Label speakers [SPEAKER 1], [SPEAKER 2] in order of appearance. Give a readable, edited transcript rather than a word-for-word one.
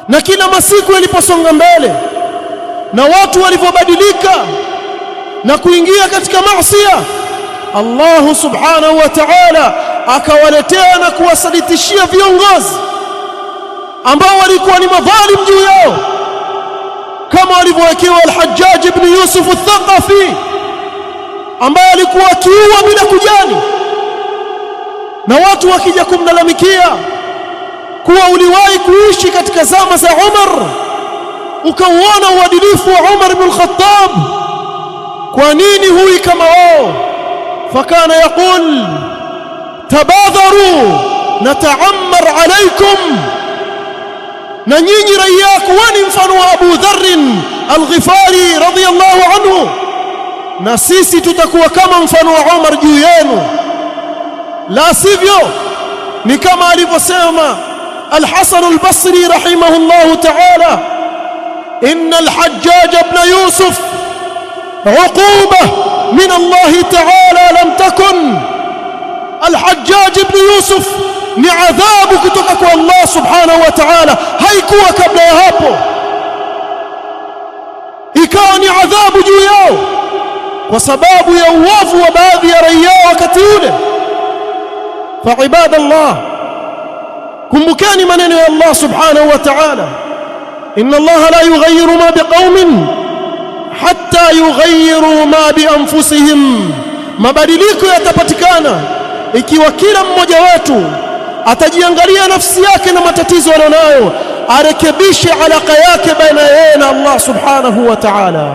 [SPEAKER 1] Na kila masiku yaliposonga mbele na watu walivyobadilika na kuingia katika maasiya, Allahu subhanahu wa ta'ala akawaletea na kuwasalitishia viongozi ambao walikuwa ni madhalim juu yao, kama walivyowekewa Al-Hajjaj ibn Yusuf al-Thaqafi, ambaye alikuwa akiua bila kujali, na watu wakija kumlalamikia kuwa uliwahi kuishi katika zama za Umar ukauona uadilifu wa Umar ibn al-Khattab, kwa nini hui kama wao? Fakana yaqul tabadharu nataammar alaikum, na nyinyi raia kuweni mfano wa Abu Dharr al-Ghifari radhiyallahu anhu, na sisi tutakuwa kama mfano wa Umar juu yenu. La sivyo ni kama alivyosema Al-Hasan al-Basri rahimahullahu ta'ala, inna al-Hajjaj ibn Yusuf uquba min Allah ta'ala lam takun. Al-Hajjaj ibn Yusuf ni adhabu kutoka kwa Allah subhanahu wa ta'ala, haikuwa kabla ya hapo, ikawa ni adhabu juu yao kwa sababu ya uovu wa baadhi ya raia wakati ule. Fa ibadallah, kumbukeni maneno ya Allah subhanahu wa ta'ala, inna Allah la yughayyiru ma biqaumin hatta yughayyiru ma bi anfusihim. Mabadiliko yatapatikana ikiwa kila mmoja wetu atajiangalia nafsi yake na matatizo alionayo, arekebishe alaka yake baina yeye na Allah subhanahu wa ta'ala.